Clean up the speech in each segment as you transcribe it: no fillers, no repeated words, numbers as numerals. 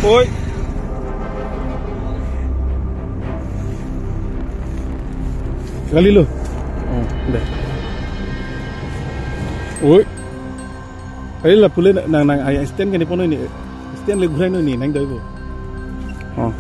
Oi. Galilo. Oh, deh. Oi. Ay la pule nang nang ay stand kani pono ni. Stand le ghurai no ni nang daibo. Oh.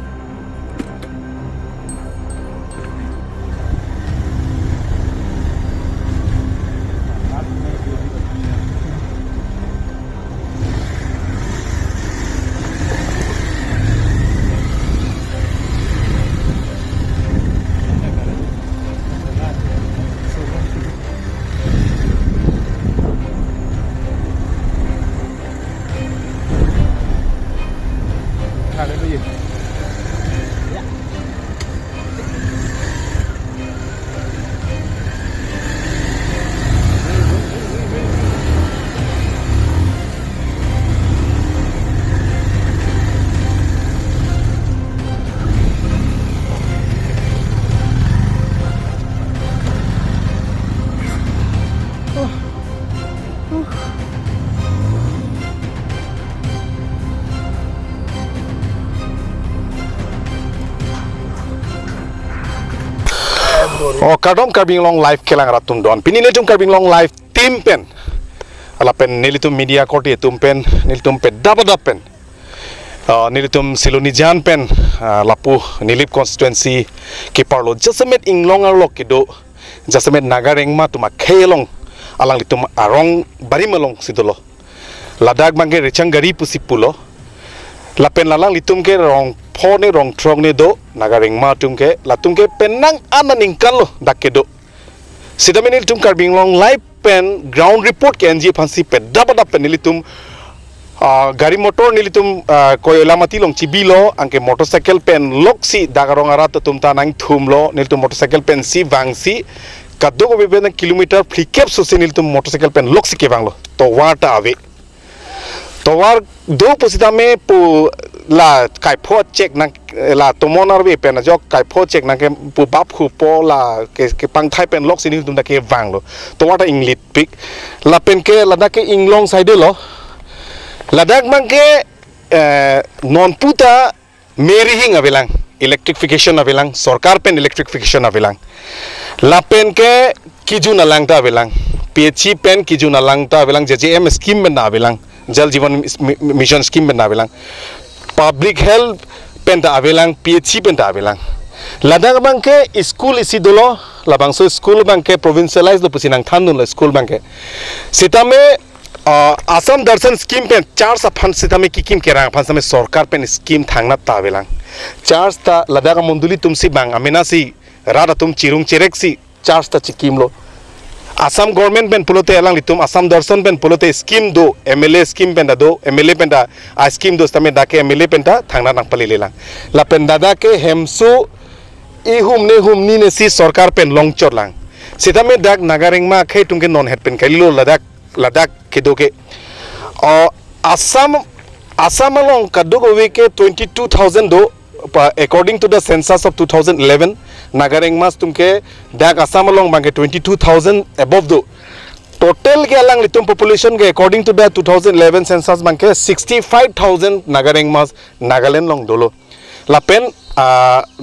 Oh, kadom Karbi Anglong live kelang ratum don. Pini nilitum Karbi Anglong live team pen. Ala pen nilitum media korti tum pen, nilitum pen dapa pen. Nilitum siloni jan pen lapu nilip constituency ke parlo jasemet inglong arlok kido jasemet nagarengma tuma khelong alang litum arong barimalong sidolo. Ladak mangke rechang gari pusipulo. Lapen lalang litum ke rong phone rong trong ne do nagarengma tum ke latum ke penang ananing kallo dakke do sidamenil tum Karbi Anglong live pen ground report ke NG phansi pe daba dap pen nilitum gari motor nilitum koyla mati long chibilo angke motorcycle pen loksi dagarong arat tum ta nang thumlo nilitum motorcycle pen si wangsi kaddo ko beben kilometer flikep susi nilitum motorcycle pen loksi ke banglo to wata ave towar do positame pu la kai pho check nang la tomonar be pen jok kai pho check nang ke pu bap khu po la ke pang thai pen lok sini tum da ke wang lo towar ta inglit pik la pen ke la da ke inglong side lo ladak mang ke non puta meri hing abelang electrification abelang sarkar pen electrification abelang la pen ke kiju na lang ta abelang PHE pen kiju na lang ta abelang JJM scheme ben na abelang Jal Jeevan Mission scheme ben abelang public health pen ta abelang PHE pen ta abelang ladak bang ke school isi dolo labangso school bang ke provincialize lo pusinang thandun lo school bang ke sitame Assam Darshan scheme pen चार सा fund सितामे किकिम Kerang fund सामे सरकार pen scheme थांगना तावेलांग चार ता लदाक मंदुली तुमसी बांग अमेना सी राधा तुम चिरुंग चिरेक सी चार ता चिकिम लो आसाम गवर्नमेंट पेन पुलोते अलांग लितुम आसाम दर्शन पेन पुलोते स्कीम दो एमएलए स्कीम पेन दो एमएलए पेन दा आ स्कीम दो सामे डाके एमएलए पेन ता थांगना नांगपाली लेलांग ला पेन दादा के हेमसु ई हुम ने हुम नी ने सी सरकार पेन लंगचर लांग सितामे डाक नागारेंगमा खे तुमके non head pen खाइलो Ladakh Ladakh के दो के और आसाम आसाम along कद्दू के 22,000 दो according to the census of 2011 नागारेंग मास तुमके डाक आसाम along बांगे 22,000 above दो टोटल के अलंग लितुम पॉपुलेशन के according to the 2011 census बांगे 65,000 नागारेंग मास नागालैंड long दोलो लापेन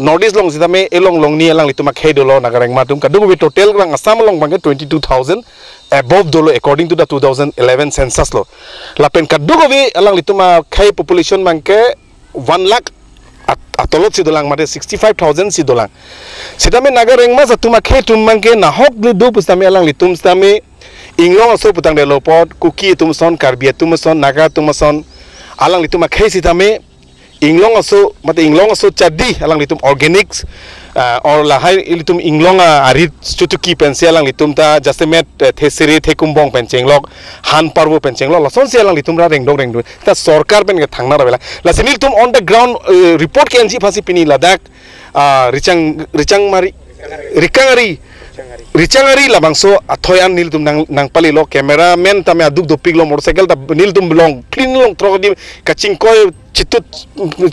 नॉर्थ ईस्ट long जिता में एलोंग long नी अलंग लितुम खे दोलो नागारेंग मा तुम कद्दू टोटल रंग आसाम along बांगे 22,000 above dolo according to the 2011 census lo lapen kaddu ko alang lituma khai population mangke 1 lakh atolot si dolang mate 65,000 si dolang sitame nagareng ma satuma khe tum mangke nahok le do pustame alang litum stame inglong aso putang de lopot kuki tum son karbi tum son naga tum son alang lituma khe sitame inglong aso mate inglong aso chadi alang litum organics or lahai litum inglong ari chutuki pensi alang litum ta jasemet thesiri thekumbong penchenglok han parbo penchenglok lason si alang litum ra rengdok rengdok ta sarkar pen ke thangna rabela la sinil tum on the ground report ke NG phasi pini Ladakh richang richang mari rikangari richangari labangso athoyan nil tum nang nangpali lo cameraman tame aduk dopik lo motorcycle ta nil tum long clean long trok di kaching koy chitut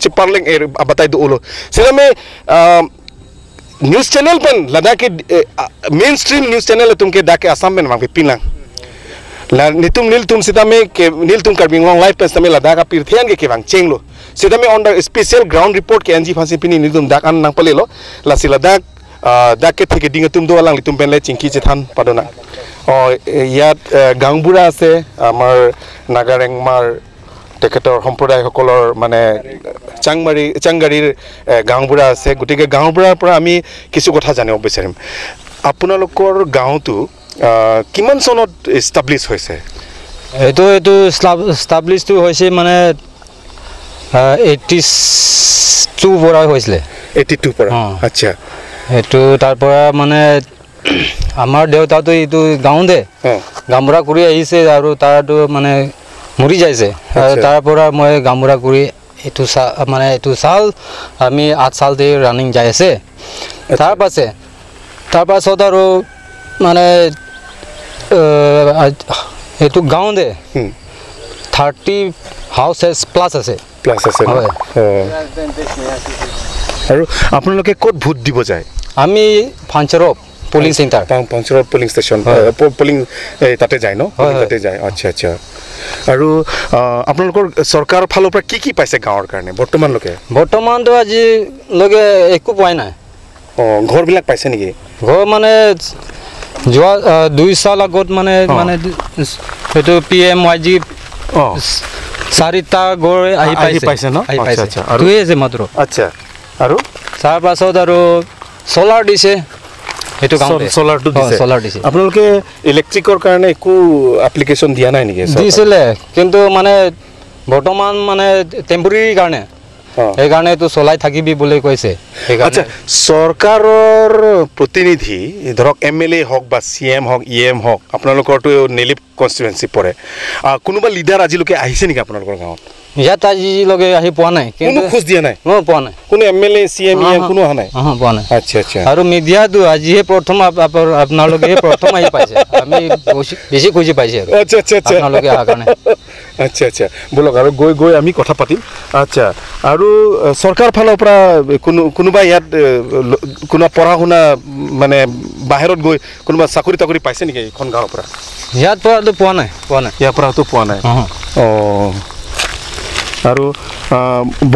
chiparleng er abatai do ulo selame news channel pen Ladakh K main stream news channel तुमके डाके आसाम में मांगे पिनलांग La nitum niltum sitame ke niltum Karbi Anglong live pen sitame Ladakh apir thian ke kebang chenglo sitame on the special ground report ke NG phansi pini niltum dak an nang pale lo la si Ladakh dak ke theke ding tum do lang litum pen le chingki chethan padona ইয়াত গাঁওবুঢ়া আছে আমাৰ নাগাৰেংমাৰ তেখেতৰ সম্প্ৰদায়সকলৰ মানে চাংমাৰী চাংগাৰীৰ গাঁওবুঢ়া আছে। গতিকে গাঁওবুঢ়াৰ পৰা আমি কিছু কথা জানিব বিচাৰিম। আপোনালোকৰ গাঁৱটো কিমান চনত এষ্টাব্লিছ হৈছে? এইটো এইটো ষ্টাব্লিছটো হৈছে মানে 82 পৰা হৈছিলে। 82 পৰা। আচ্ছা, এইটো তাৰ পৰা মানে আমাৰ দেউতাটো এইটো গাঁৱতে গাঁওবুঢ়া কৰি আহিছে আৰু তাৰতো মানে মৰি যাইছে। তাৰ পৰা মই গাঁওবুঢ়া কৰি এইটো মানে এইটো চাল আমি 8 চালতে ৰানিং যাই আছে। তাৰ পাছে তাৰপাছত আৰু মানে এইটো গাঁৱতে 30 হাউচেছ প্লাছ আছে। প্লাছ আছে। আৰু আপোনালোকে ক'ত ভোট দিব যায়? আমি ফাঞ্চৰপ পলিং চেণ্টাৰ, পঞ্চৰত পলিং ষ্টেচন, পলিং তাতে যায় ন? তাতে যায়। আচ্ছা আচ্ছা। আৰু আপোনালোকৰ চৰকাৰৰ ফালৰ পৰা কি কি পাইছে গাঁৱৰ কাৰণে বৰ্তমানলৈকে? বৰ্তমানটো আজিলৈকে একো পোৱাই নাই। অঁ, ঘৰবিলাক পাইছে নেকি? ঘৰ মানে যোৱা 2 চাল আগত মানে মানে সেইটো PMYG 4টা ঘৰ আহি পাইছে ন? আচ্ছা আচ্ছা। দুই আছে মাত্ৰ। আচ্ছা, আৰু তাৰপাছত আৰু চ'লাৰ দিছে। সেইটো চ'লাৰটো দিছে। চ'লাৰ দিছে। আপোনালোকে ইলেক্ট্ৰিকৰ কাৰণে একো এপ্লিকেশ্যন দিয়া নাই নেকি? দিছিলে, কিন্তু মানে বৰ্তমান মানে টেম্পৰেৰী কাৰণে, সেইকাৰণে এইটো চলাই থাকিবি বুলি কৈছে। আচ্ছা, চৰকাৰৰ প্ৰতিনিধি ধৰক MLA হওক বা CM হওক, EM হওক, আপোনালোকৰতো নেলিপ কনষ্টিটুৱেঞ্চি পৰে, কোনোবা লিডাৰ আজিলৈকে আহিছে নেকি আপোনালোকৰ গাঁৱত? ইয়াত আজিলৈকে আহি পোৱা নাই। কোনো খোজ দিয়া নাই? পোৱা নাই। কোনো MLA, CM, EM কোনো অহা নাই? পোৱা নাই। আচ্ছা আচ্ছা। আৰু মিডিয়াটো আজিহে প্ৰথম, আপোনালোকে প্ৰথম আহি পাইছে। আমি বেছি খুজি পাইছে। আচ্ছা আচ্ছা আচ্ছা, আপোনালোকে অহাৰ কাৰণে। আচ্ছা আচ্ছা, ব'লক আৰু গৈ গৈ আমি কথা পাতিম। আচ্ছা, আৰু চৰকাৰ ফালৰ পৰা কোনো কোনোবা ইয়াত কোনোবা পঢ়া শুনা মানে বাহিৰত গৈ কোনোবা চাকৰি তাকৰি পাইছে নেকি এইখন গাঁৱৰ পৰা? ইয়াৰ পৰাতো পোৱা নাই। পোৱা নাই। ইয়াৰ পৰাতো পোৱা নাই। অঁ, আৰু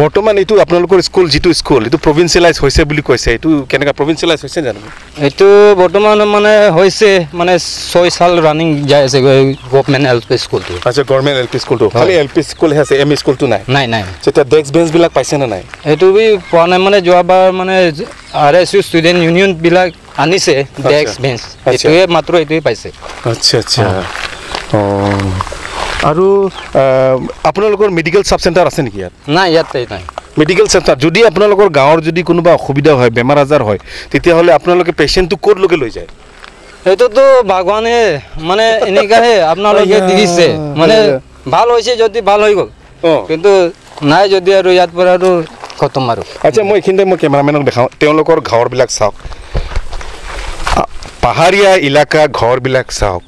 বৰ্তমান এইটো আপোনালোকৰ স্কুল যিটো স্কুল এইটো প্ৰভিঞ্চিয়েলাইজ হৈছে বুলি কৈছে, এইটো কেনেকুৱা প্ৰভিঞ্চিয়েলাইজ হৈছে জানো? এইটো বৰ্তমান মানে হৈছে মানে 6 চাল ৰানিং যাই আছে গভৰ্ণমেণ্ট এল পি স্কুলটো। আচ্ছা, গভৰ্ণমেণ্ট এল পি স্কুলটো খালি এল পি স্কুলহে আছে, এম ই স্কুলটো নাই? নাই নাই। তেতিয়া ডেস্ক বেঞ্চবিলাক পাইছে নে নাই? এইটো বি পোৱা নাই। মানে যোৱাবাৰ মানে RSU student ইউনিয়নবিলাক আনিছে ডেস্ক বেঞ্চ, এইটোৱে মাত্ৰ এইটোৱে পাইছে। আচ্ছা আচ্ছা। অঁ, আৰু আপোনালোকৰ মেডিকেল চাব চেণ্টাৰ আছে নেকি ইয়াত? নাই, ইয়াতে নাই মেডিকেল চেণ্টাৰ। যদি আপোনালোকৰ গাঁৱৰ যদি কোনোবা অসুবিধা হয়, বেমাৰ আজাৰ হয়, তেতিয়াহ'লে আপোনালোকে পেচেণ্টটো ক'তলৈকে লৈ যায়? এইটোতো ভগৱানে মানে এনেকুৱাহে আপোনালোকে দিছে, মানে ভাল হৈছে যদি ভাল হৈ গ'ল, কিন্তু নাই যদি আৰু ইয়াত পৰা আৰু খতম আৰু। আচ্ছা, মই এইখিনিতে মই কেমেৰামেনক দেখাওঁ, তেওঁলোকৰ ঘৰবিলাক চাওক, পাহাৰীয়া এলেকা ঘৰবিলাক চাওক।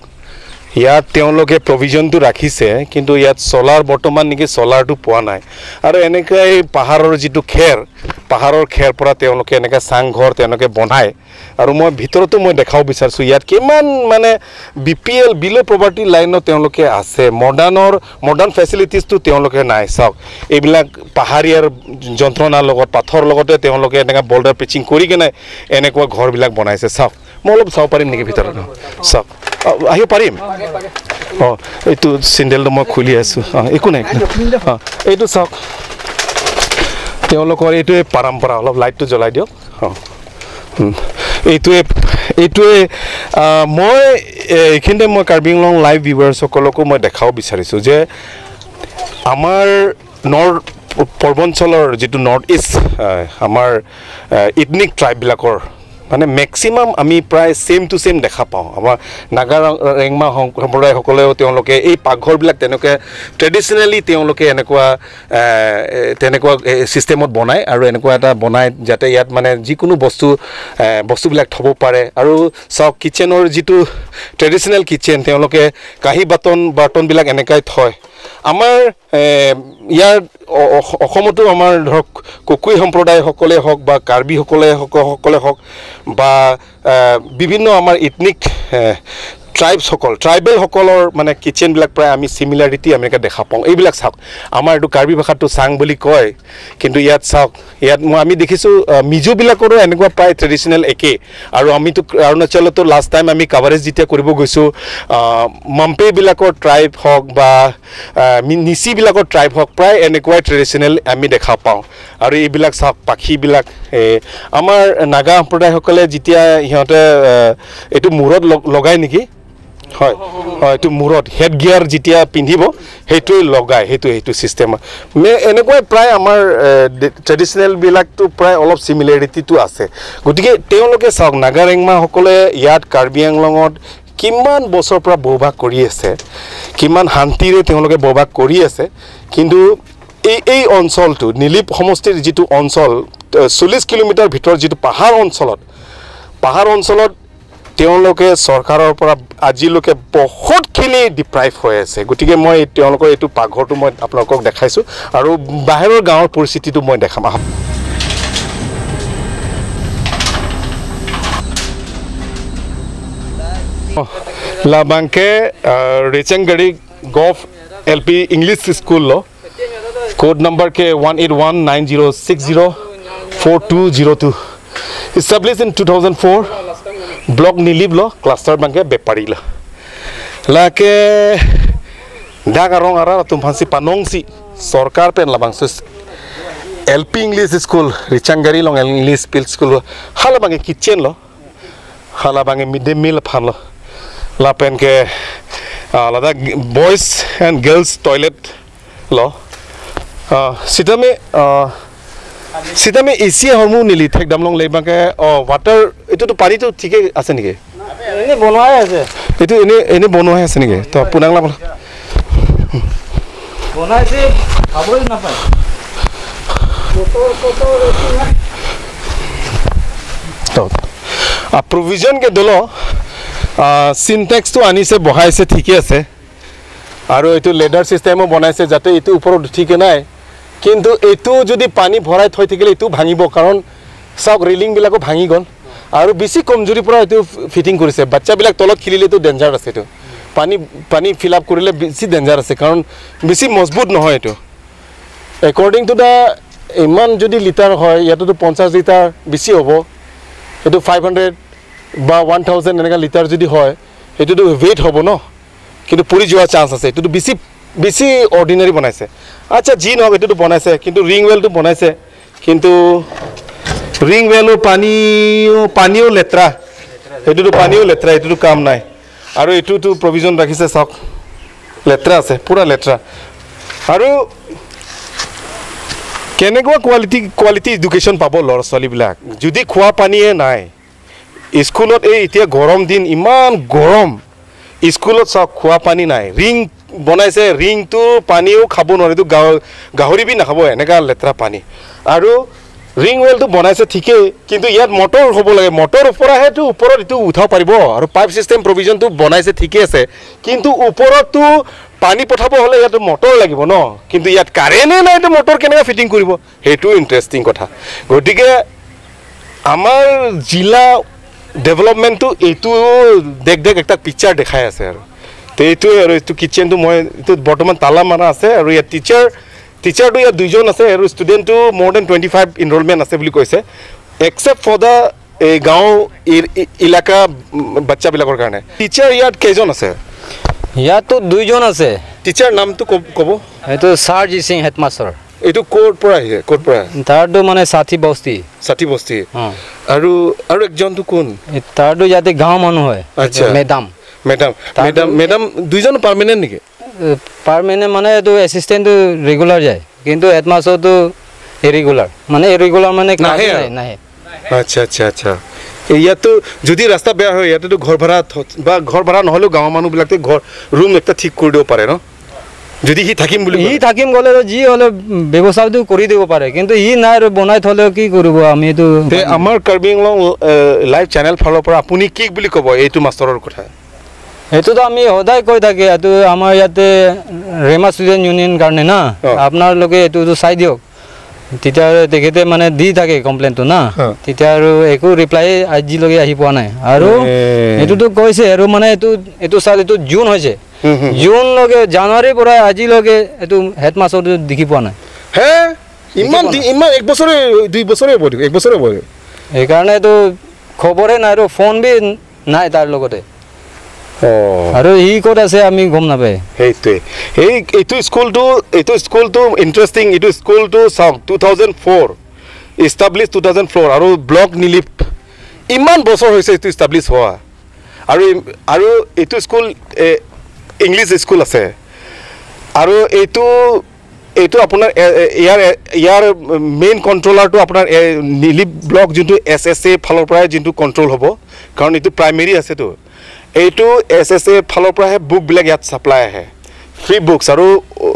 ইয়াত তেওঁলোকে প্ৰভিজনটো ৰাখিছে, কিন্তু ইয়াত চ'লাৰ বৰ্তমান নেকি চ'লাৰটো পোৱা নাই। আৰু এনেকৈ পাহাৰৰ যিটো খেৰ, পাহাৰৰ খেৰ পৰা তেওঁলোকে এনেকৈ চাংঘৰ তেওঁলোকে বনায়। আৰু মই ভিতৰতো মই দেখাব বিচাৰিছোঁ ইয়াত কিমান মানে BPL বিল' প্ৰভাৰ্টি লাইনত তেওঁলোকে আছে, মডাৰ্ণ ফেচিলিটিজটো তেওঁলোকে নাই। চাওক, এইবিলাক পাহাৰীয়াৰ যন্ত্ৰণাৰ লগত পাথৰ লগতে তেওঁলোকে এনেকৈ বল্ডাৰ পিচিং কৰি কেনে এনেকুৱা ঘৰবিলাক বনাইছে। চাওক, মই অলপ চাব পাৰিম নেকি ভিতৰত? চাওক, আহিব পাৰিম? অঁ, এইটো চেণ্ডেলটো মই খুলি আছোঁ। অঁ, একো নাই। অঁ, এইটো চাওক, তেওঁলোকৰ এইটোৱে পৰম্পৰা। অলপ লাইটটো জ্বলাই দিয়ক। অঁ, এইটোৱে এইটোৱে মই এইখিনিতে মই কাৰ্বি আংলং লাইভ ভিউৱাৰ্ছসকলকো মই দেখাব বিচাৰিছোঁ যে আমাৰ নৰ্থ পূৰ্বাঞ্চলৰ যিটো নৰ্থ ইষ্ট আমাৰ ইথনিক ট্ৰাইববিলাকৰ মানে মেক্সিমাম আমি প্ৰায় ছেম টু ছেম দেখা পাওঁ। আমাৰ নাগা ৰেংমা সম্প্ৰদায়সকলেও তেওঁলোকে এই পাকঘৰবিলাক তেওঁলোকে ট্ৰেডিশ্যনেলি তেওঁলোকে এনেকুৱা তেনেকুৱা ছিষ্টেমত বনায় আৰু এনেকুৱা এটা বনায় যাতে ইয়াত মানে যিকোনো বস্তুবিলাক থ'ব পাৰে। আৰু চাওক, কিটচেনৰ যিটো ট্ৰেডিশ্যনেল কিটচেন, তেওঁলোকে কাঁহী বাৰ্তনবিলাক এনেকুৱাই থয়। আমাৰ ইয়াৰ অসমতো আমাৰ ধৰক কুকুই সম্প্ৰদায়সকলে হওক বা কাৰ্বিসকলে সকলে হওক বা বিভিন্ন আমাৰ ইথনিক ট্ৰাইবছসকল ট্ৰাইবেলসকলৰ মানে কিটচেনবিলাক প্ৰায় আমি চিমিলাৰিটি আমি দেখা পাওঁ। এইবিলাক চাওক, আমাৰ এইটো কাৰ্বি ভাষাটো চাং বুলি কয়, কিন্তু ইয়াত চাওক, ইয়াত মই আমি দেখিছোঁ মিজোবিলাকৰো এনেকুৱা প্ৰায় ট্ৰেডিশ্যনেল একেই। আৰু আমিতো অৰুণাচলতো লাষ্ট টাইম আমি কাভাৰেজ যেতিয়া কৰিব গৈছোঁ, মাম্পেবিলাকৰ ট্ৰাইব হওক বা নিচিবিলাকৰ ট্ৰাইব হওক, প্ৰায় এনেকুৱাই ট্ৰেডিশ্যনেল আমি দেখা পাওঁ। আৰু এইবিলাক চাওক পাখীবিলাক, আমাৰ নাগা সম্প্ৰদায়সকলে যেতিয়া সিহঁতে এইটো মূৰত লগায় নেকি, হয় হয়, এইটো মূৰত হেড গিয়াৰ যেতিয়া পিন্ধিব সেইটোৱে লগায়, সেইটো ছিষ্টেম এনেকুৱাই প্ৰায় আমাৰ ট্ৰেডিশ্যনেলবিলাকটো প্ৰায় অলপ চিমিলাৰিটিটো আছে। গতিকে তেওঁলোকে চাওক, নাগা ৰেংমাসকলে ইয়াত কাৰ্বি আংলঙত কিমান বছৰৰ পৰা বসবাস কৰি আছে, কিমান শান্তিৰে তেওঁলোকে বসবাস কৰি আছে। কিন্তু এই এই অঞ্চলটো নীলিপ সমষ্টিৰ যিটো অঞ্চল 40 কিলোমিটাৰ ভিতৰত যিটো পাহাৰ অঞ্চলত তেওঁলোকে চৰকাৰৰ পৰা আজিলৈকে বহুতখিনি ডিপ্ৰাইভ হৈ আছে। গতিকে মই তেওঁলোকৰ এইটো পাকঘৰটো মই আপোনালোকক দেখাইছোঁ আৰু বাহিৰৰ গাঁৱৰ পৰিস্থিতিটো মই দেখাম। আহক। লাবাংকে Rechanggari gov L P English school code number K 18190604202, established in 2004, block Nilip lo, cluster bangke Bepari lo. Lake dagarong ara tumpansi panongsi sarkar pen labang sus LP English School Richangari long English School hala bangke kitchen lo, hala bangke midday meal phan lo, la pen ke lada boys and girls toilet lo. সীতামে এচি হৰমু নিলি ঠেক দামলং লেবাকে water এইটোতো পানীটো ঠিকেই আছে নেকি? এনে বনোৱাই আছে, এইটো এনে এনে বনোৱাই আছে নেকি? তো আপোনাক বনাইছে খাবই নাপায়। প্ৰভিজন কে দল চিনটেক্সটো আনিছে বহাইছে ঠিকে আছে, আৰু এইটো লেডাৰ চিষ্টেমো বনাইছে যাতে এইটো ওপৰত উঠিকে নাই। কিন্তু এইটো যদি পানী ভৰাই থৈ থাকিলে এইটো ভাঙিব, কাৰণ চাওক ৰেলিংবিলাকো ভাঙি গ'ল আৰু বেছি কমজুৰিৰ পৰা এইটো ফিটিং কৰিছে। বাচ্চাবিলাক তলত খেলিলে এইটো ডেঞ্জাৰ আছে, এইটো পানী পানী ফিল আপ কৰিলে বেছি ডেঞ্জাৰ আছে, কাৰণ বেছি মজবুত নহয় এইটো। একৰ্ডিং টু the ইমান যদি লিটাৰ হয়, ইয়াতোতো 50 লিটাৰ বেছি হ'ব, এইটো 500 বা 1000 এনেকুৱা লিটাৰ যদি হয় সেইটোতো ৱেইট হ'ব ন, কিন্তু পৰি যোৱাৰ চান্স আছে। এইটোতো বেছি বেছি অৰ্ডিনাৰী বনাইছে। আচ্ছা যি নহওক এইটোতো বনাইছে, কিন্তু ৰিং ৱেলটো বনাইছে, কিন্তু ৰিং ৱেলো পানীও লেতেৰা, সেইটোতো পানীও লেতেৰা, এইটোতো কাম নাই। আৰু এইটোতো প্ৰভিজন ৰাখিছে, চাওক লেতেৰা আছে, পূৰা লেতেৰা। আৰু কেনেকুৱা কোৱালিটি এডুকেশ্যন পাব ল'ৰা ছোৱালীবিলাক যদি খোৱা পানীয়ে নাই স্কুলত? এই এতিয়া গৰম দিন, ইমান গৰম, স্কুলত চাওক খোৱা পানী নাই, ৰিং বনাইছে, ৰিংটো পানীও খাব নোৱাৰে, এইটো গাহৰি বি নাখাব এনেকুৱা লেতেৰা পানী। আৰু ৰিং ৱেলটো বনাইছে ঠিকেই, কিন্তু ইয়াত মটৰ হ'ব লাগে, মটৰ পৰাহেতো ওপৰত এইটো উঠাব পাৰিব। আৰু পাইপ চিষ্টেম প্ৰভিজনটো বনাইছে ঠিকেই আছে, কিন্তু ওপৰততো পানী পঠাব হ'লে ইয়াত মটৰ লাগিব ন, কিন্তু ইয়াত কাৰেণ্টেই নাই, এইটো মটৰ কেনেকৈ ফিটিং কৰিব? সেইটো ইণ্টাৰেষ্টিং কথা। গতিকে আমাৰ জিলা ডেভেলপমেণ্টটো এইটো দেখ দেখ একটা পিকচাৰ দেখাই আছে। আৰু তো এইটোৱে, আৰু এইটো কিটচেনটো মই এইটো বৰ্তমান তালা মাৰা আছে। আৰু ইয়াত টিচাৰটো ইয়াত 2জন আছে, আৰু ষ্টুডেণ্টটো মোৰ then 25 enrolment আছে বুলি কৈছে, একচেপ্ট ফৰ the এই গাঁও এলেকা বাচ্চাবিলাকৰ কাৰণে। টিচাৰ ইয়াত কেইজন আছে? ইয়াততো 2জন আছে। টিচাৰ নামটো ক'ব? এইটো ছাৰ জি সিং হেডমাষ্টাৰ। এইটো ক'ৰ পৰা আহিছে? ক'ৰ পৰা? তাৰটো মানে ষাঠি বস্তি। ষাঠি বস্তি। আৰু আৰু একজনটো কোন? তাৰটো ইয়াতে গাঁও মানুহ হয়। আচ্ছা, মেডাম। মেডাম মেডাম মেডাম দুইজন পাৰ্মানেণ্ট নেকি? পাৰ্মানেণ্ট মানে এইটো এছিষ্টেণ্টটো ৰেগুলাৰ যায়, কিন্তু হেডমাষ্টাৰটো ইৰেগুলাৰ, মানে ইৰেগুলাৰ মানে নাহে নাহে। আচ্ছা আচ্ছা আচ্ছা। ইয়াতো যদি ৰাস্তা বেয়া হয়, ইয়াতেতো ঘৰ ভাড়া বা ঘৰ ভাড়া নহ'লেও গাঁৱৰ মানুহবিলাকে ঘৰ ৰুম একটা ঠিক কৰি দিব পাৰে ন, যদি সি থাকিম বুলি সি থাকিম গ'লে যি হ'লে ব্যৱস্থাটো কৰি দিব পাৰে, কিন্তু ই নাই আৰু বনাই থ'লেও কি কৰিব আমি এইটো। আমাৰ কাৰ্বি আংলং লাইভ চেনেল ফালৰ পৰা আপুনি কি বুলি ক'ব এইটো মাষ্টৰৰ কথা? সেইটোতো আমি সদায় কৈ থাকে, এইটো আমাৰ ইয়াতে ৰেমা ষ্টুডেণ্ট ইউনিয়ন কাৰণে না, আপোনালোকে এইটোতো চাই দিয়ক। তেতিয়া তেখেতে মানে দি থাকে কমপ্লেইনটো না, তেতিয়া আৰু একো ৰিপ্লাই আজিলৈকে আহি পোৱা নাই। আৰু এইটোতো কৈছে আৰু মানে এইটো ছাৰ এইটো জুন হৈছে, জুনলৈকে জানুৱাৰীৰ পৰা আজিলৈকে এইটো হেডমাষ্টাৰটো দেখি পোৱা নাই। হে ইমান ইমান এক বছৰে 2 বছৰে হ'ব, 1 বছৰে হ'ব, সেইকাৰণে এইটো খবৰে নাই আৰু ফোন বি নাই তাৰ লগতে। আৰু ই ক'ত আছে আমি গম নাপায়। সেইটোৱে এই এইটো স্কুলটো ইণ্টাৰেষ্টিং। এইটো স্কুলটো চাওক 2004 ইষ্টাব্লিছ, 2004 আৰু ব্লক নিলিপ, ইমান বছৰ হৈছে এইটো ইষ্টাব্লিছ হোৱা। আৰু আৰু এইটো স্কুল ইংলিছ স্কুল আছে। আৰু এইটো আপোনাৰ ইয়াৰ মেইন কণ্ট্ৰলাৰটো আপোনাৰ নিলিপ ব্লক যোনটো এছ এছ এ ফালৰ পৰাই যোনটো কণ্ট্ৰল হ'ব, কাৰণ এইটো প্ৰাইমেৰী আছেতো, এইটো এছ এছ এ ফালৰ পৰাহে বুকবিলাক ইয়াত ছাপ্লাই আহে, ফ্ৰী বুকছ। আৰু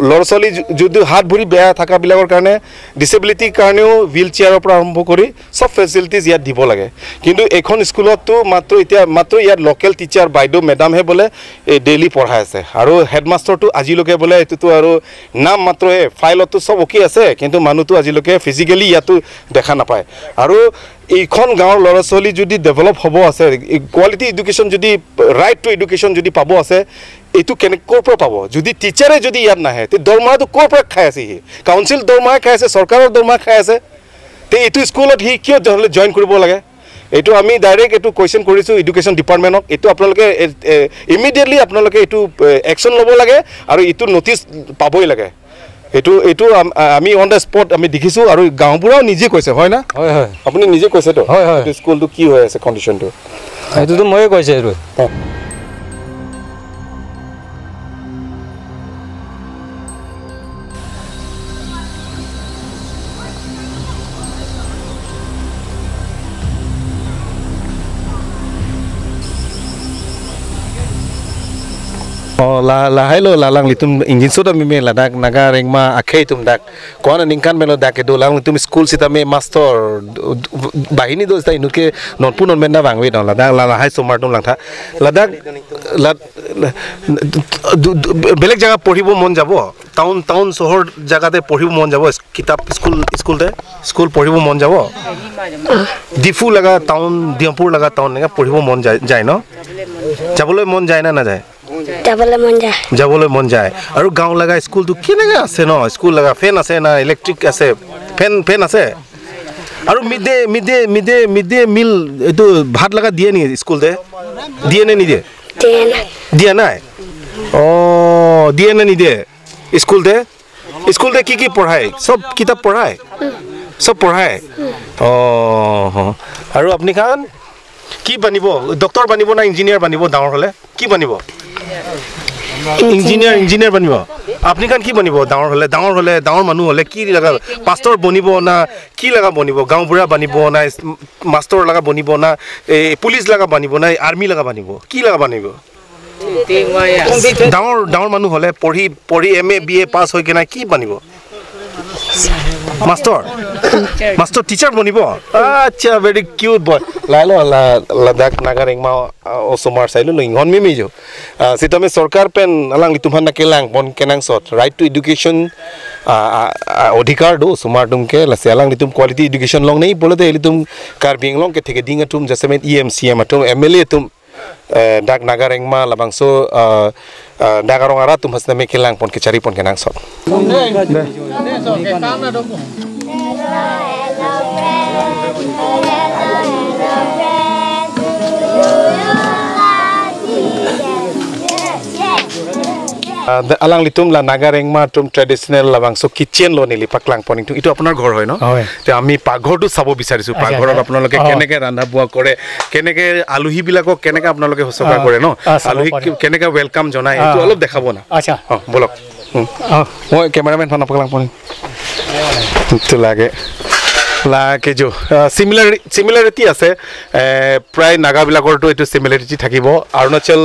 ল'ৰা ছোৱালী যোনটো হাত ভৰি বেয়া থকাবিলাকৰ কাৰণে, ডিচেবিলিটিৰ কাৰণেও হুইল চেয়াৰৰ পৰা আৰম্ভ কৰি চব ফেচিলিটিজ ইয়াত দিব লাগে। কিন্তু এইখন স্কুলততো মাত্ৰ এতিয়া মাত্ৰ ইয়াত লোকেল টিচাৰ বাইদেউ মেডামহে বোলে এই ডেইলি পঢ়াই আছে। আৰু হেডমাষ্টাৰটো আজিলৈকে বোলে এইটোতো আৰু নাম মাত্ৰ এই ফাইলততো চব অ'কে আছে, কিন্তু মানুহটো আজিলৈকে ফিজিকেলি ইয়াতো দেখা নাপায়। আৰু এইখন গাঁৱৰ ল'ৰা ছোৱালী যদি ডেভেলপ হ'ব আছে, কোৱালিটি এডুকেশ্যন যদি, ৰাইট টু এডুকেশ্যন যদি পাব আছে, এইটো কেনেকৈ ক'ৰ পৰা পাব যদি টিচাৰে যদি ইয়াত নাহে? তে দৰমহাটো ক'ৰ পৰা খাই আছে? সি কাউন্সিল দৰমহা খাই আছে, চৰকাৰৰ দৰমহা খাই আছে, তে এইটো স্কুলত সি কিয় জইন কৰিব লাগে? এইটো আমি ডাইৰেক্ট এইটো কুৱেশ্যন কৰিছোঁ এডুকেশ্যন ডিপাৰ্টমেণ্টক। এইটো আপোনালোকে ইমিডিয়েটলি আপোনালোকে এইটো একশ্যন ল'ব লাগে আৰু এইটো ন'টিছ পাবই লাগে। এইটো এইটো আমি অন the spot আমি দেখিছোঁ আৰু গাঁওবুঢ়াও নিজে কৈছে, হয় না? হয় হয়, আপুনি নিজে কৈছেতো? হয় হয়। স্কুলটো কি হৈ আছে কণ্ডিশ্যনটো? সেইটোতো ময়ে কৈছে এইটো। La hello la lang litum engine sota mi me la dak naga rengma akhei tum dak kona ningkan melo dak do lang litum school sita me master bahini do sta inuke non pu non menda bangwe don la dak la hai somar tum lang tha la dak la বেলেগ জায়গা পঢ়িব মন যাব, town town চহৰ জায়গাতে পঢ়িব মন যাব, কিতাপ স্কুল স্কুলতে স্কুল পঢ়িব মন যাব, ডিফু লগা টাউন ডিমপুৰ লগা টাউন এনেকৈ পঢ়িব মন যায় ন? যাবলৈ মন যায় না নাযায়? যাবলৈ মন যায়। যাবলৈ মন যায়। আৰু গাঁও লগা স্কুলটো কেনেকৈ আছে ন? স্কুল লগা ফেন আছে না ইলেক্ট্ৰিক আছে? ফেন ফেন আছে। আৰু mid day mid day mid day mid day meal এইটো ভাত লগা দিয়ে নেকি স্কুলতে? দিয়ে নে নিদিয়ে? দিয়া নাই। অঁ, দিয়ে নে নিদিয়ে স্কুলতে? স্কুলতে কি কি পঢ়ায়? চব কিতাপ পঢ়ায়? চব পঢ়ায়। অঁ, আৰু আপুনি খান কি বনিব? ডক্টৰ বনিব না ইঞ্জিনিয়াৰ বনিব ডাঙৰ হ'লে? কি বনিব? ইঞ্জিনিয়াৰ। ইঞ্জিনিয়াৰ বনিব। আপুনি খান কি বনিব ডাঙৰ হ'লে? ডাঙৰ হ'লে ডাঙৰ মানুহ হ'লে কি লগা পাষ্টৰ বনিব না কি লগা বনিব? গাঁওবুঢ়া বনিব না মাষ্টৰ লগা বনিব না এই পুলিচ লগা বনিব না আৰ্মি লগা বনিব? কি লগা বনিব? ডাঙৰ ডাঙৰ মানুহ হ'লে পঢ়ি পঢ়ি M A B A pass হৈ কিনে কি বনিব? মাষ্টৰ মাষ্টৰ টিচাৰ বনিব। আচ্ছা, ভেৰি কিউট বয়। লাইলো লাদাখ নাগা ৰেংমা অসমাৰ চাইলো ইংহন মিমিজো সিতমে সৰকাৰ পেন আলাং লিতুমহান না কেলাং বন কেনাং সট ৰাইট টু এডুকেশ্যন অধিকাৰ দো সুমার তুমকে লাসে আলাং লিতুম কোয়ালিটি এডুকেশ্যন লং নেই বলে দে লিতুম কার্বি আংলং কে থেকে দিঙা তুম জাসে E M C M Atum M L এ তুম dak naga rengma labangso dagarong ara tum hasna me kelang pon ke cari pon kenang sot. Alang litum la naga rengma tum traditional labangso kitchen lo nili paklang poning tum itu আপোনাৰ ঘৰ হয় ন? তে আমি পাকঘৰটো চাব বিচাৰিছো। পাকঘৰত আপোনালোকে কেনেকে ৰান্ধা বোৱা কৰে, কেনেকে আলহী বিলাকক কেনেকে আপোনালোকে শুশ্ৰূষা কৰে ন, আলহীক কেনেকে welcome জনায়, এইটো অলপ দেখাব না? আচ্ছা, অ বলক। মই কেমেৰামেন ফান পাকলাং পনিং তো লাগে লাগে जो চিমিলাৰিটি আছে প্ৰায় নাগাবিলাকৰতো এইটো চিমিলাৰিটি থাকিব। অৰুণাচল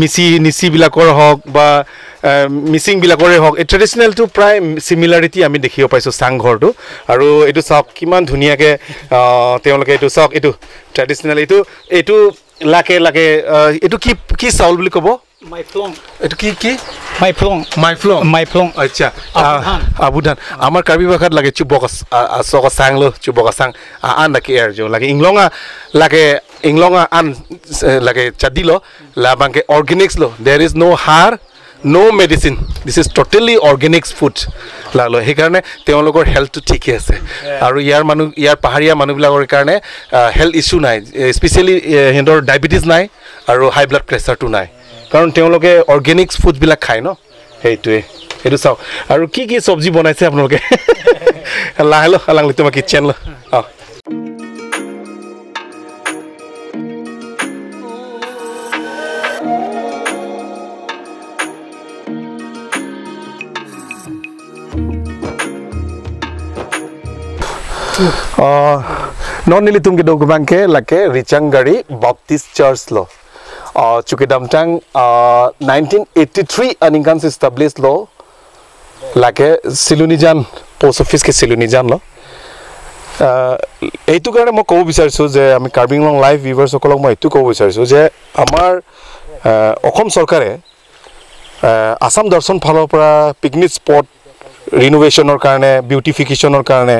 মিচি নিচিবিলাকৰ হওক বা মিচিংবিলাকৰে হওক, এই ট্ৰেডিশ্যনেলটো প্ৰায় চিমিলাৰিটি আমি দেখিব পাইছোঁ চাংঘৰটো। আৰু এইটো চাওক কিমান ধুনীয়াকৈ তেওঁলোকে এইটো চাওক, এইটো ট্ৰেডিশ্যনেল এইটো এইটো লাগে লাগে এইটো কি কি চাউল বুলি ক'ব? মাইফ্লং। এইটো কি কি? মাইফ্লং। মাইফ্লং। মাইফ্লং। আচ্ছা, আবুধান আমাৰ কাৰ্বি ভাষাত লাগে চুবক চক চাং লো চুবক চাং আন লাগে এৰ जो লাগে ইংলঙা লাগে ইংলঙা আন লাগে চাদি লো লাবাংকে অৰ্গেনিক্স লো there is no her no medicine, this is totally organic food লাগলো। সেইকাৰণে তেওঁলোকৰ হেল্থটো ঠিকে আছে আৰু ইয়াৰ মানুহ ইয়াৰ পাহাৰীয়া মানুহবিলাকৰ কাৰণে হেল্থ ইছ্যু নাই, স্পেচিয়েলি সিহঁতৰ ডায়েবেটিছ নাই আৰু হাই ব্লাড প্ৰেছাৰটো নাই, কাৰণ তেওঁলোকে অৰ্গেনিক ফুডবিলাক খায় ন। সেইটোৱে সেইটো চাওক। আৰু কি কি চব্জি বনাইছে আপোনালোকে? লাহে ল লাংলি তোমাৰ কিটচেন ল। অঁ, non nili tum ke dogu bangke lake Richangari Baptist Church lo chuke damtang 1983 aningan se establish lo lake Silunijan post office ke Silunijan lo। এইটো কাৰণে মই ক'ব বিচাৰিছোঁ যে আমি কাৰ্বি আংলং লাইভ ভিউৱাৰ্ছসকলক মই এইটো ক'ব বিচাৰিছোঁ যে আমাৰ অসম চৰকাৰে আছাম দৰ্শন ফালৰ পৰা পিকনিক স্পট ৰিনোভেশ্যনৰ কাৰণে, বিউটিফিকেশ্যনৰ কাৰণে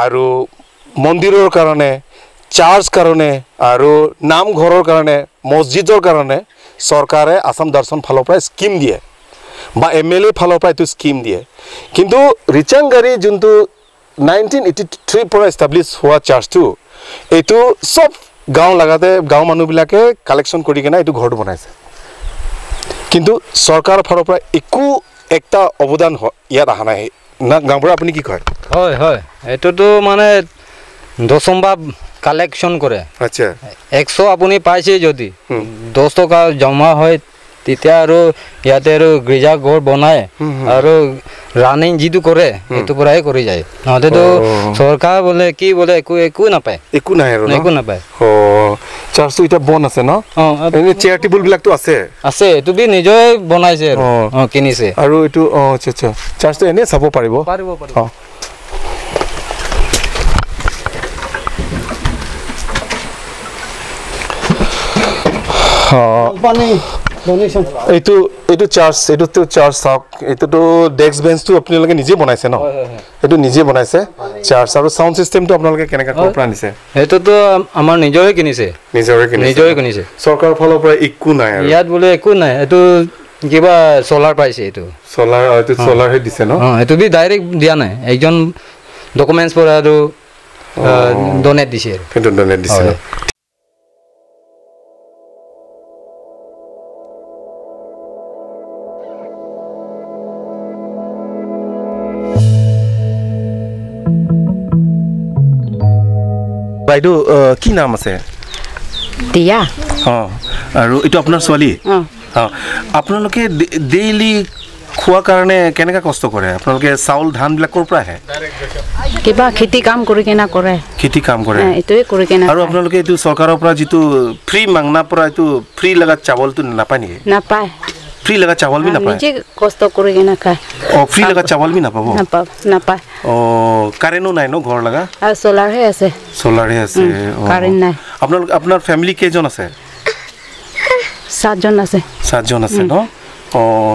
আৰু মন্দিৰৰ কাৰণে, চাৰ্চ কাৰণে আৰু নামঘৰৰ কাৰণে, মছজিদৰ কাৰণে চৰকাৰে আছাম দৰ্শন ফালৰ পৰা স্কিম দিয়ে বা এম এল এ ফালৰ পৰা এইটো স্কিম দিয়ে। কিন্তু ৰিচাংগাৰী যোনটো 1983 পৰা এষ্টাব্লিছ হোৱা চাৰ্চটো, এইটো চব গাঁও লাগাতে গাঁও মানুহবিলাকে কালেকশ্যন কৰি কিনে এইটো ঘৰটো বনাইছে, কিন্তু চৰকাৰৰ ফালৰ পৰা একো একটা অৱদান ইয়াত অহা নাই না। গাঁওবুঢ়া আপুনি কি কয়? হয় হয়, এইটোতো মানে দশমবা কালেকশ্যন কৰে। আচ্ছা, 100 আপুনি পাইছে যদি 10 টকা জমা হয় তেতিয়া আৰু ইয়াতে আৰু গীৰ্জা ঘৰ বনায় আৰু ৰানিং যিটো কৰে সেইটো পৰাই কৰি যায়। নহ'লেতো চৰকাৰ বোলে কি বোলে একো একো নাপায়, একো নাই আৰু একো নাপায়। অঁ, চাৰ্চটো এতিয়া বন্ধ আছে ন? অঁ, এনে চেয়াৰ টেবুলবিলাকতো আছে? আছে, এইটো বি নিজে বনাইছে আৰু অঁ কিনিছে আৰু এইটো। অঁ, আচ্ছা আচ্ছা, চাৰ্চটো এনেই চাব পাৰিব? পাৰিব পাৰিব। অঁ, এইটো এইটো চাৰ্চ, এইটোতো চাৰ্চ চাওক, এইটোতো ডেস্ক বেঞ্চটো আপোনালোকে নিজে বনাইছে ন? এইটো নিজে বনাইছে চাৰ্চ। আৰু চাউণ্ড চিষ্টেমটো আপোনালোকে কেনেকৈ ক'ৰ পৰা আনিছে? সেইটোতো আমাৰ নিজৰে কিনিছে। নিজৰে কিনিছে? নিজৰে কিনিছে। চৰকাৰৰ ফালৰ পৰা একো নাই আৰু ইয়াত বোলে একো নাই। এইটো কিবা চ'লাৰ পাইছে, এইটো চ'লাৰ, এইটো চ'লাৰহে দিছে ন? অঁ, এইটো বি ডাইৰেক্ট দিয়া নাই, একজন ডকুমেণ্টছ পৰা আৰু ডনেট দিছে। সেইটো ডনেট দিছে ন? বাইদেউ কি নাম আছে? দিয়া। অঁ, আৰু এইটো আপোনাৰ ছোৱালী? অঁ, আপোনালোকে ডেইলি খোৱাৰ কাৰণে কেনেকৈ কষ্ট কৰে? আপোনালোকে চাউল ধানবিলাক ক'ৰ পৰা আহে? কিবা খেতি কাম কৰি কেনে কৰে। খেতি কাম কৰে, এইটোৱে কৰি কেনে। আৰু আপোনালোকে এইটো চৰকাৰৰ পৰা যিটো ফ্ৰী মাংনা পৰা এইটো ফ্ৰী লগা চাউলটো নাপায় নেকি? নাপায়। ফ্ৰী লগা চাউল বি নাপায়? নিজে কষ্ট কৰি কেনে খায়। অঁ, ফ্ৰী লগা চাউল বি নাপাব? নাপায়। অঁ, কাৰেণ্টো নাই ন ঘৰ লগা? আৰু চ'লাৰহে আছে। চ'লাৰহে আছে, কাৰেণ্ট নাই। আপোনালোক আপোনাৰ ফেমিলি কেইজন আছে? 7জন আছে। 7জন আছে ন? অঁ,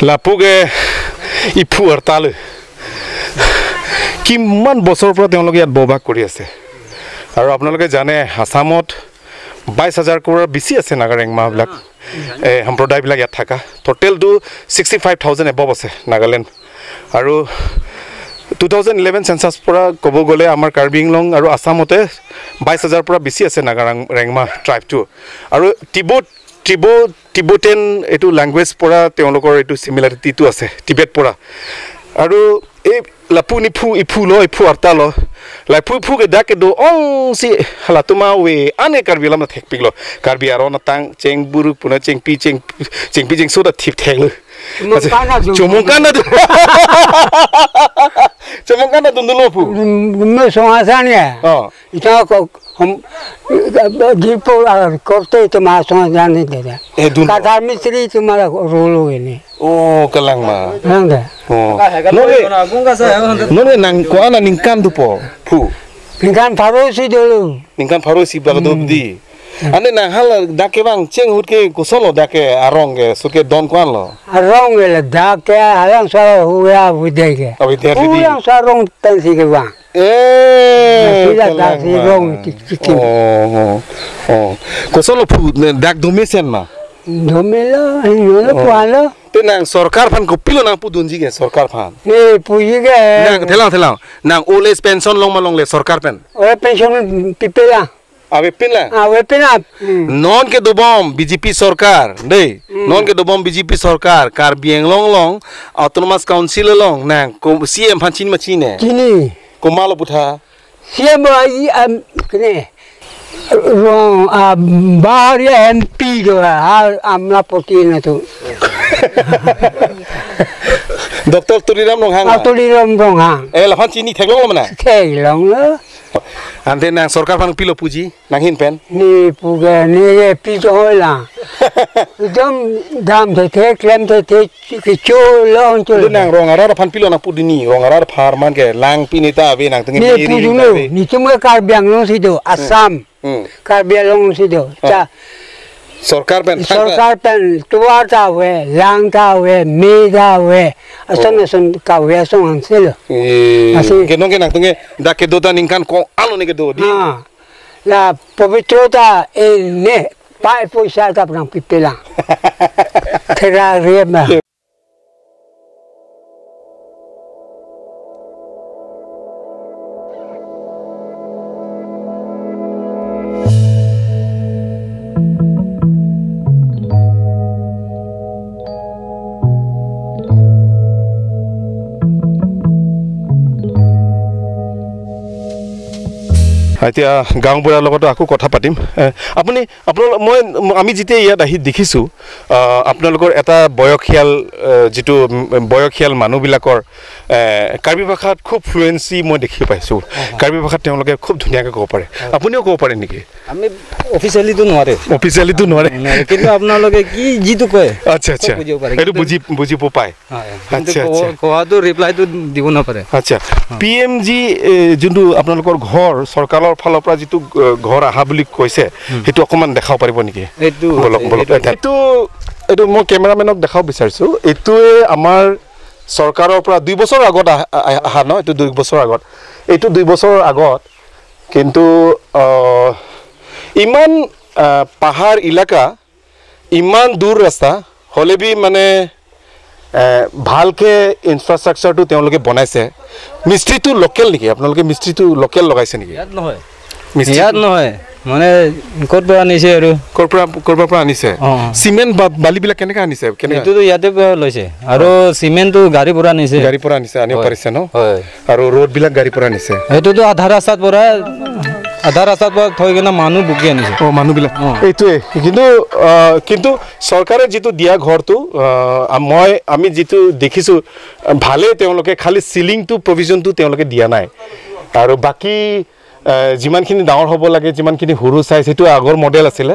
লাপুগে ইফু আৰু তালৈ কিমান বছৰৰ পৰা তেওঁলোকে ইয়াত বসবাস কৰি আছে। আৰু আপোনালোকে জানে আছামত 22,000 কৰোৰৰ বেছি আছে নাগা ৰেংমাবিলাক, এই সম্প্ৰদায়বিলাক ইয়াত থকা। টোটেলটো 65,000 এবভ আছে নাগালেণ্ড। আৰু 2011 চেঞ্চাছ পৰা ক'ব গ'লে আমাৰ কাৰ্বি আংলং আৰু আছামতে 22,000 পৰা বেছি আছে নাগা ৰেংমা ট্ৰাইবটো। আৰু তিব্বতেন এইটো লেংগুৱেজ পৰা তেওঁলোকৰ এইটো চিমিলাৰিটিটো আছে টিবেট পৰা। আৰু এই লাপু নিফু ইফু ল ইফু আৰ্তা ল লাপু ইফু কে ডাকে do অং সি হালাতুমা ৱে আনে কাৰ্বি লাম না থেক পিক ল কাৰ্বি আৰ না তাং চেং বুৰু পুনা চেং পি চেং চেং পি চেং সোদা থিপ থেক ল চমুকানা চমুকানা দুন্দুলো ফু মে সোহাসানিয়া অ ইটা हम गिरपो करते तुम्हारा समझ नहीं देता काटार मिस्त्री तुम्हारा रोल हो गए नहीं ओ कलंग मा नोने nang kuana ningkan dupo pu ningkan farosi dulu ningkan farosi baga dubdi ane nang hal dake bang cheng hutke kusolo dake arong ke suke don kuan lo arong le dake halang sa huya budai ke ulang sa rong tan si ke bang eh sila si rong tik oh oh kusolo pu dak domesen ma domelo hino pualo te nang sarkar phan ko pilo nang pu dunji ke sarkar phan ne puji ke nang thelang thelang nang old age pension long ma long le sarkar pen old pension pipela abe pinla abe pinla non ke dubom BJP sarkar dei non ke dubom BJP sarkar Karbi Anglong long autonomous council long nang ko CM phan chin ma chine chini ko malo putha CM ai am kne rong a bahar MP jo har amla poti na to Dr. Tuliram Ronghang Tuliram Ronghang eh la phan chini thek long lo mana thek long lo ante nang sarkar phan pilo puji nang hin pen ni puge ni ye pi to hola dam dam the the klem the the ki cho long cho nang rong ara phan pilo nang pudini rong ara phar man ke lang pinita ave nang tengi ni puju no ni tum ke karbiang long si do Assam Karbi long si do cha sarkar pen tuar ta we lang ta we me ta we asan asan ka we asan han se lo eh ke nong ke nang tengi da ke do ta ningkan ko alo ni ke do di la pobitrota e ne pa poisa ta prang pipela thera re ma এতিয়া গাঁওবুঢ়াৰ লগতো আকৌ কথা পাতিম। আপুনি আপোনালোক মই আমি যেতিয়া ইয়াত আহি দেখিছোঁ আপোনালোকৰ এটা বয়সীয়াল যিটো বয়সীয়াল মানুহবিলাকৰ কাৰ্বি ভাষাত খুব ফ্লুৱেঞ্চি মই দেখি পাইছোঁ। কাৰ্বি ভাষাত তেওঁলোকে খুব ধুনীয়াকৈ ক'ব পাৰে। আপুনিও ক'ব পাৰে নেকি? আমি অফিচিয়েলিটো নোৱাৰে, অফিচিয়েলিটো নোৱাৰে, কিন্তু আপোনালোকে কি যিটো কয় আচ্ছা আচ্ছা এইটো বুজিব পায়। আচ্ছা আচ্ছা কোৱাটো ৰিপ্লাইটো দিব নাপাৰে। আচ্ছা পি এম জি যোনটো আপোনালোকৰ ঘৰ চৰকাৰৰ ফালৰ পৰা যিটো ঘৰ অহা বুলি কৈছে সেইটো অকণমান দেখাব পাৰিব নেকি? এইটো বলক বলক, এইটো মই কেমেৰামেনক দেখাব বিচাৰিছোঁ। এইটোৱে আমাৰ চৰকাৰৰ পৰা 2 বছৰৰ আগত অহা ন, এইটো 2 বছৰৰ আগত, এইটো 2 বছৰৰ আগত কিন্তু ইমান পাহাৰ এলেকা, ইমান দূৰ ৰাস্তা হ'লে বি মানে ভালকৈ ইনফ্ৰাষ্ট্ৰাকচাৰটো তেওঁলোকে বনাইছে। মিস্ত্ৰীটো লোকেল নেকি? আপোনালোকে মিস্ত্ৰীটো লোকেল লগাইছে নেকি? ইয়াত নহয়, ইয়াত নহয়, মানে ক'ৰ পৰা আনিছে আৰু ক'ৰ পৰা আনিছে? চিমেণ্ট বালিবিলাক কেনেকৈ আনিছে? এইটোতো ইয়াতে লৈছে আৰু চিমেণ্টটো গাড়ীৰ পৰা আনিছে। গাড়ীৰ পৰা আনিছে, আনিব পাৰিছে ন? আৰু ৰ'ডবিলাক গাড়ীৰ পৰা আনিছে। সেইটোতো আধা ৰাস্তাত পৰা থৈ কিনে মানুহ বুকি আনিছে। অঁ, মানুহবিলাক এইটোৱে। কিন্তু কিন্তু চৰকাৰে যিটো দিয়া ঘৰটো আমি যিটো দেখিছোঁ ভালেই, তেওঁলোকে খালি চিলিংটো প্ৰভিজনটো তেওঁলোকে দিয়া নাই আৰু বাকী যিমানখিনি ডাঙৰ হ'ব লাগে, যিমানখিনি সৰু চাইজ সেইটো আগৰ মডেল আছিলে,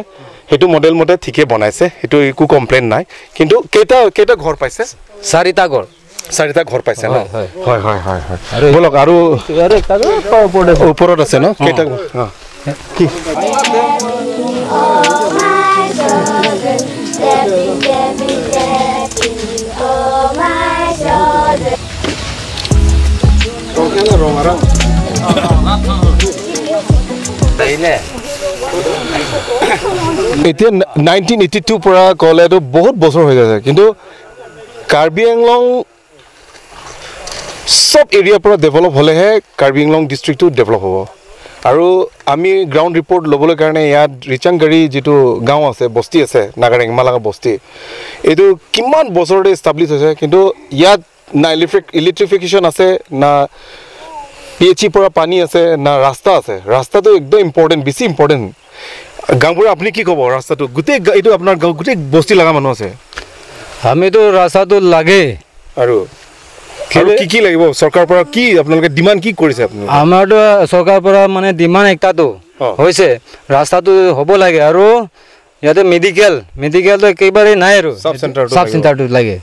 সেইটো মডেল মতে ঠিকেই বনাইছে, সেইটো একো কমপ্লেইন নাই। কিন্তু কেইটা কেইটা ঘৰ পাইছে? 4টা ঘৰ। 4টা ঘৰ পাইছে ন? হয় হয় হয় হয়। ব'লক আৰু ওপৰত আছে ন কেইটা? কি এতিয়া 1982 পৰা ক'লেতো বহুত বছৰ হৈ গৈছে, কিন্তু কাৰ্বি আংলং চব এৰিয়াৰ পৰা ডেভেলপ হ'লেহে কাৰ্বি আংলং ডিষ্ট্ৰিক্টটো ডেভেলপ হ'ব। আৰু আমি গ্ৰাউণ্ড ৰিপৰ্ট ল'বলৈ কাৰণে ইয়াত ৰিচাংগাৰী যিটো গাঁও আছে, বস্তি আছে, নাগাৰেং মালাগা বস্তি, এইটো কিমান বছৰতে এষ্টাব্লিছ হৈছে, কিন্তু ইয়াত না ইলেক্ট্ৰিফিকেশ্যন আছে, না পি এইচ ইৰ পৰা পানী আছে, না ৰাস্তা আছে। ৰাস্তাটো একদম ইম্পৰ্টেণ্ট, বেছি ইম্পৰ্টেণ্ট। গাঁওবুঢ়া আপুনি কি ক'ব? ৰাস্তাটো গোটেই এইটো আপোনাৰ গাঁও গোটেই বস্তি লগা মানুহ আছে। আমিতো ৰাস্তাটো লাগে। আৰু কি কি লাগিব চৰকাৰৰ পৰা? কি আপোনালোকে ডিমাণ্ড কি কৰিছে? আপুনি আমাৰতো চৰকাৰৰ পৰা মানে ডিমাণ্ড একটাটো হৈছে ৰাস্তাটো হ'ব লাগে আৰু ইয়াতে মেডিকেলটো একেবাৰে নাই আৰু চাব চেণ্টাৰটো লাগে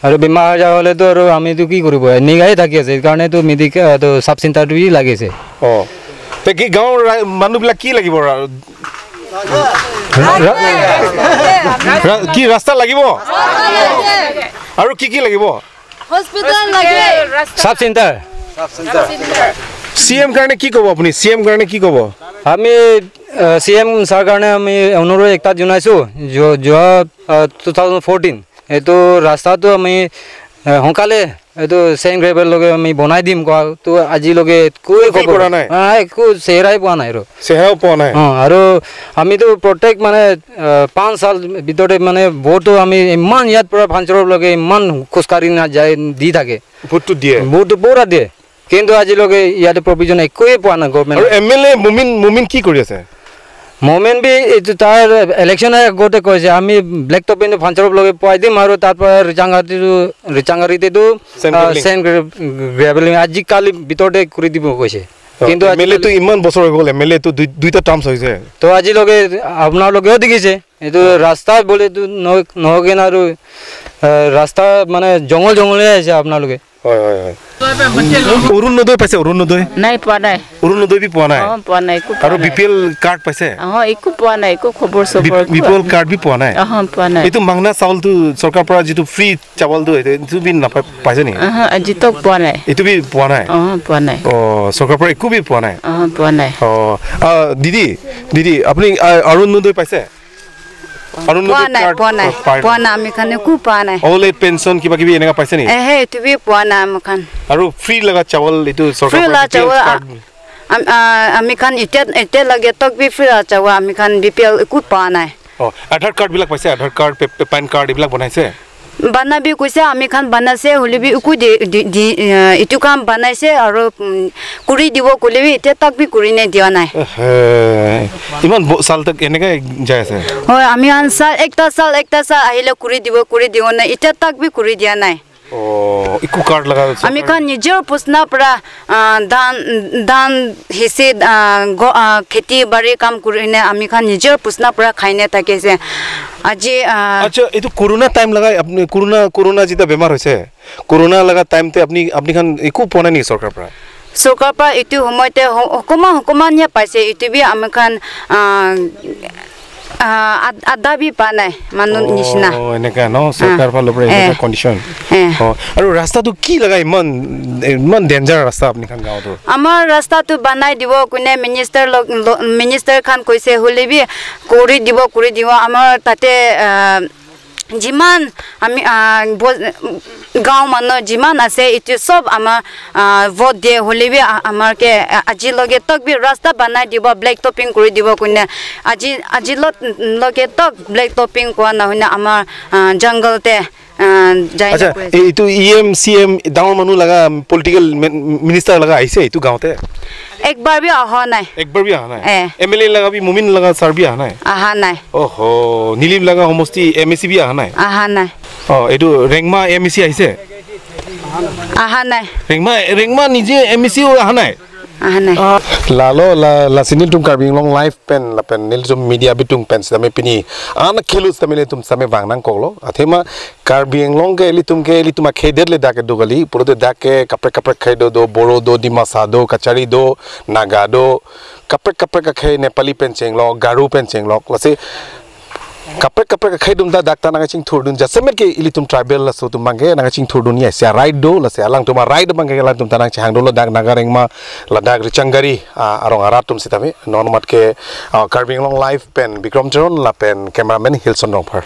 আৰু বেমাৰ আজাৰ হ'লেতো আৰু আমিতো কি কৰিব নিগাই থাকি আছে সেইকাৰণেতো মেডিকেল চাব চেণ্টাৰটোৱেই লাগিছে। তে কি গাঁৱৰ মানুহবিলাক কি লাগিব কি ৰাস্তা লাগিব আৰু কি কি লাগিব? হস্পিটেল লাগে, চাব চেণ্টাৰ। চি এম কাৰণে কি ক'ব আপুনি? চি এম কাৰণে কি ক'ব? আমি চি এম ছাৰ কাৰণে আমি অনুৰোধ একটা জনাইছোঁ, যোৱা 2014 এইটো ৰাস্তাটো আমি সোনকালে এইটো চেণ্ড গ্ৰেভেল লগে আমি বনাই দিম কোৱাটো আজিলৈকে একোৱে খবৰ নাই, একো চেহেৰাই পোৱা নাই আৰু চেহেৰাও পোৱা নাই। আৰু আমিতো প্ৰত্যেক মানে 5 সাল ভিতৰতে মানে ভোটটো আমি ইমান ইয়াত পৰা ফাঞ্চৰলৈকে ইমান খোজকাঢ়ি যায় দি থাকে, ভোটটো দিয়ে, ভোটটো পুৰা দিয়ে, কিন্তু আজিলৈকে ইয়াতে প্ৰভিজন একোৱে পোৱা নাই গভৰ্ণমেণ্ট। আৰু এম এল এ মুমিন কি কৰি আছে? মুমিন বি এইটো তাৰ ইলেকশ্যনৰ আগতে কৈছে আমি ব্লেক টপিং ফাঞ্চৰক লগে পোৱাই দিম আৰু তাৰ পৰা ৰিচাংগাৰীতেতো চেণ্ড গ্ৰেভেলিং আজিকালি ভিতৰতে কৰি দিব কৈছে। কিন্তু এম এল এটো ইমান বছৰ হৈ গ'ল, এম এল এটো দুইটা টাৰ্মছ হৈছে, তো আজিলৈকে আপোনালোকেও দেখিছে এইটো ৰাস্তা বোলেতো নহগে আৰু ৰাস্তা মানে জংঘল জংঘলে আহিছে আপোনালোকে। হয় হয় হয়। অৰুণোদয় পাইছে? অৰুণোদয় নাই পোৱা নাই। অৰুণোদয় বি পোৱা নাই? পোৱা নাই। আৰু বি পি এল কাৰ্ড পাইছে? একো পোৱা নাই, একো খবৰ চবৰ। বি পি এল কাৰ্ড বি পোৱা নাই? পোৱা নাই। এইটো মাংনা চাউলটো চৰকাৰ পৰা যিটো ফ্ৰী চাউলটো এইটো বি নাপাই পাইছে নেকি? আজি তক পোৱা নাই। এইটো বি পোৱা নাই? পোৱা নাই। চৰকাৰ পৰা একো বি পোৱা নাই? পোৱা নাই। দিদি দিদি আপুনি অৰুণোদয় পাইছে? পোৱা নাই, পোৱা নাই, পোৱা নাই, আমি খান একো পোৱা নাই। অল এজ পেঞ্চন কিবা কিবি এনেকা পাইছে নেকি? সেইটো বি পোৱা নাই আমি খান। আৰু ফ্ৰী লগা চাউল এইটো চৰকাৰ ফ্ৰী লগা চাউল আমি খান এতিয়া লাগে তক বি ফ্ৰী লগা চাউল আমি খান বি পি এল একো পোৱা নাই। আধাৰ কাৰ্ড বিলাক পাইছে? আধাৰ কাৰ্ড, পেন কাৰ্ড এইবিলাক বনাইছে? বানাবি কৈছে আমি খান বনাইছে হ'লে বি একো এইটো কাম বনাইছে আৰু কৰি দিব ক'লে বি এতিয়া তাক বি কৰি নাই দিয়া নাই। ইমান চাল তাক এনেকৈ যাই আছে? হয়, আমি চাল একটা চাল আহিলে কৰি দিব কৰি দিব নাই, এতিয়া তাক বি কৰি দিয়া নাই। একো কাৰ্ড লগা আমি খান নিজৰ পোষণাৰ পৰা ধান সিঁচি খেতি বাৰী কাম কৰি আমি খান নিজৰ পোষণাৰ পৰা খাই থাকিছে আজি। আচ্ছা, এইটো কৰোণা টাইম লগাই আপুনি কৰোণা যেতিয়া বেমাৰ হৈছে কৰোণা লগা টাইমতে আপুনি খান একো পোৱা নাই নেকি চৰকাৰৰ পৰা? চৰকাৰৰ পৰা এইটো সময়তে অকণমান অকণমানহে পাইছে, এইটো বি আমি খান আধা বি পোৱা নাই মানুহ নিচিনা। এনেকা ন চৰকাৰ ফালৰ পৰা এনেকা কণ্ডিশ্যন। আৰু ৰাস্তাটো কি লগা ইমান ইমান ডেঞ্জাৰ ৰাস্তা আপুনি খান গাঁৱতো? আমাৰ ৰাস্তাটো বনাই দিব কোনে মিনিষ্টাৰ খান কৈছে হ'লে বি কৰি দিব কৰি দিব। আমাৰ তাতে যিমান আমি গাঁও মানুহ যিমান আছে এইটো চব আমাৰ ভোট দিয়ে হ'লে বি আমাৰকে আজিলৈকে তক বি ৰাস্তা বনাই দিব ব্লেক টপিং কৰি দিব কোনে আজিলৈকে তক ব্লেক টপিং কোৱা নহয় আমাৰ জংঘলতে। আচ্ছা, এইটো ই এম চি এম ডাঙৰ মানুহ লগা পলিটিকেল মিনিষ্টাৰ লগা আহিছে এইটো গাঁৱতে? একবাৰ বি অহা নাই। একবাৰ বি অহা নাই? এম এল এ লগা বি মুমিন লগা ছাৰ বি অহা নাই? অহা নাই। অহ, নীলিম লগা সমষ্টি এম এ চি বি অহা নাই? অহা নাই। এইটো ৰেংমা এম এ চি আহিছে? অহা নাই। ৰেংমা নিজে এম এ চিও অহা নাই? অহা নাই। Lalo la sinil tum karbing long life pen la pen nil tum media bitung pen same pini an khelu same tum same wangnang koglo athema karbing long ke eli tum ke eli tuma khedet le dake dogali purote dake kapre kapre khaido do boro do dimasa do kachari do naga do kapre kapre ka khe nepali pen chenglo garu pen chenglo lase kapre kapre ka khaidum da dakta naga ching thurdun jasemer ke ili tum tribal la so tum mange naga ching thurdun ya sia right do la sia lang tuma right mange lang tum tanang chhang do la dak naga rengma la dak richangari arong aratum sitame non mat ke karbing long life pen Bikram Charan la pen cameraman Hilson Rongphar.